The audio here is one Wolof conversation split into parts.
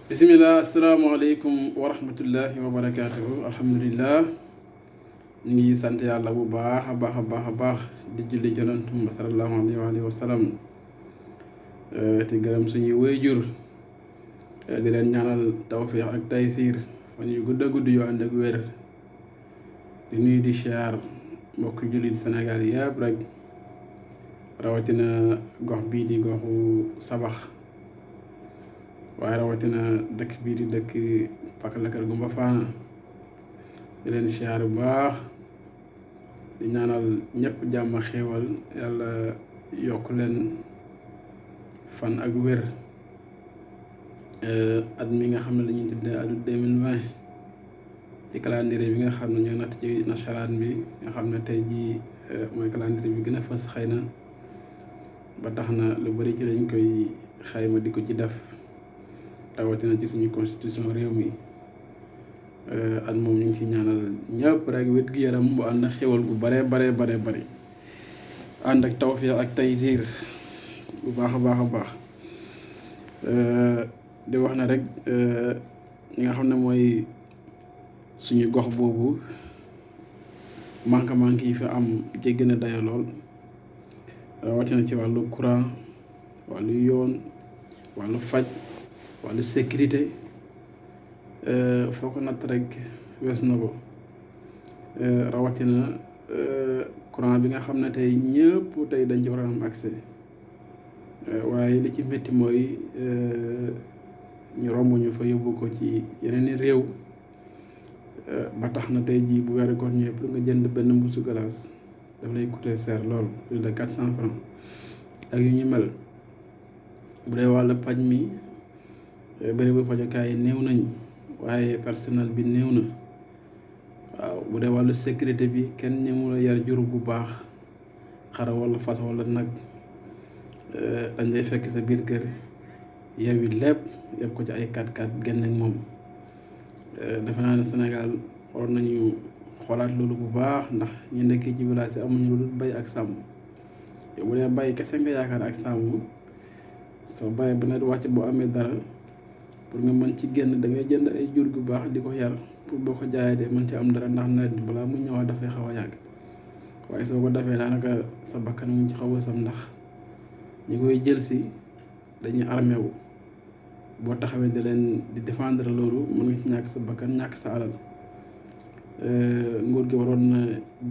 bisimilah asalaamaaleykum wa rahmatullahi wa barakaatuhu alhamdulilah ñu ngi sant yàlla bu baax a baax a baax a baax di julli jonantum ba sallallahu alayhi wa sallam te gërëm suñuy waajur di leen ñaanal tawfiix ak taysiir fan yu gudd a gudd yu ànd ak wér di nuyu di siyaar mbokk jullit Sénégal yëpp rek rawatina gox bii di goxu Sabax waaye rawatina dëkk bii di dëkk Pakala Kër Gumba Faana di leen siyaar bu baax di ñaanal ñëpp jàmm xéewal yàlla yokk leen fan ak wér at mi nga xam ne lañuy tuddee atu 2020 ci calendrier bi nga xam ne ñoo natt ci nasaraan bi nga xam ne tey jii mooy calendrier bi gën a fës xëy na ba tax na lu bari ci lañ koy xayma di ko ci def rawatina ci suñu constitution réew mi at moom ñu ngi ci ñaanal ñëpp rek wét gi yaram bu ànd ak xéwal gu bare ànd ak tawfiix ak taysiir bu baax a baax di wax na rek ñi nga xam ne mooy suñu gox boobu manque yi fi am jéggi na dayo lool rawatina ci wàllu courant wàllu yoon wàllu faj wàllu sécurité foo ko natt rek wees na ko rawatina courant bi nga xam ne tey ñëpp tey dañ ci war a am accès waaye li ci métti mooy ñu romb ñu fa yóbbu ko ci yeneen i réew ba tax na tey jii bu weeru koor ñëwee pour nga jënd benn mbuusu glace daf lay coûter cher lool plus de 400 francs ak yu ñu mel bu dee wàllu paj mi bërëbu fajukaay yi néew nañ waaye personnel bi néew na waaw bu dee wàllu sécurité bi kenn ñëmu la yar jur bu baax xara wala fas wala nag dañ lay fekk sa biir kër yewi lépp yëpp ko ci ay 4x4 génn ak moom defe naa ne Sénégal waroon nañu xoolaat loolu bu baax ndax ñu nekkee ci village yi amuñu lu dul bay ak sàmm yow bu dee bay kese nga yaakaar ak sàmm soo bàyyi ba nawet wàcc boo amee dara pour nga mën ci génn da ngay jënd ay jur gu baax di ko yar pour boo ko jaayee de mën ci am dara ndax nawet bi balaa mu ñëwaat dafay xaw a yàgg waaye soo ko defee daanaka sa bakkan mu ngi ci xaw a sam ndax ñi koy jël si dañuy armé wu boo taxawee di leen di défendre loolu mën nga ci ñàkk sa bakkan ñàkk sa alal nguur gi waroon na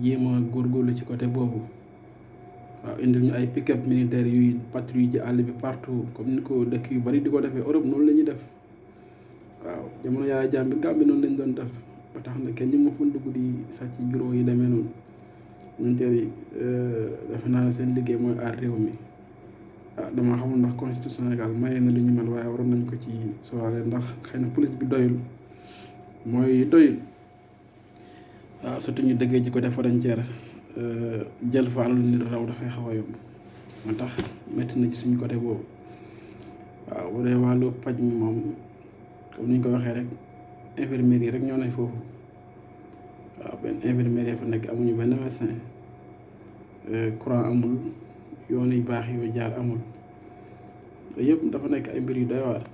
jéem a góorgóorlu ci côté boobu waaw indil ñu ay pick-up militaire yuy patrouille ci àll bi partout comme ni ko dëkk yu bari di ko defee Europe noonu la ñuy def waaw jamono Yaaya Jammeh Gàmbi noonu lañ doon def ba tax na kenn ñu ma fa dugg di sàcc juróom yi demee noonu militaire yi defe naa ne seen liggéey mooy aar réew mi dama xamul ndax constitution Sénégal maye na lu ñu mel waaye waroon nañ ko ci sóoraale ndax xëy na police bi doyul mooy doyul waaw surtout ñu dëggee ci côté frontière jël fa alalu nit raw dafay xaw a yomb moo tax métti na ci suñu côté boobu waaw bu dee wàllu paj mi moom comme ni ñu ko waxee rek infirmière yi rek ñoo ne foofu waaw benn infirmière fa nekk amuñu benn médecin courant amul yoon yu baax yoo jaar amul yëpp dafa nekk ay mbir yu doy waar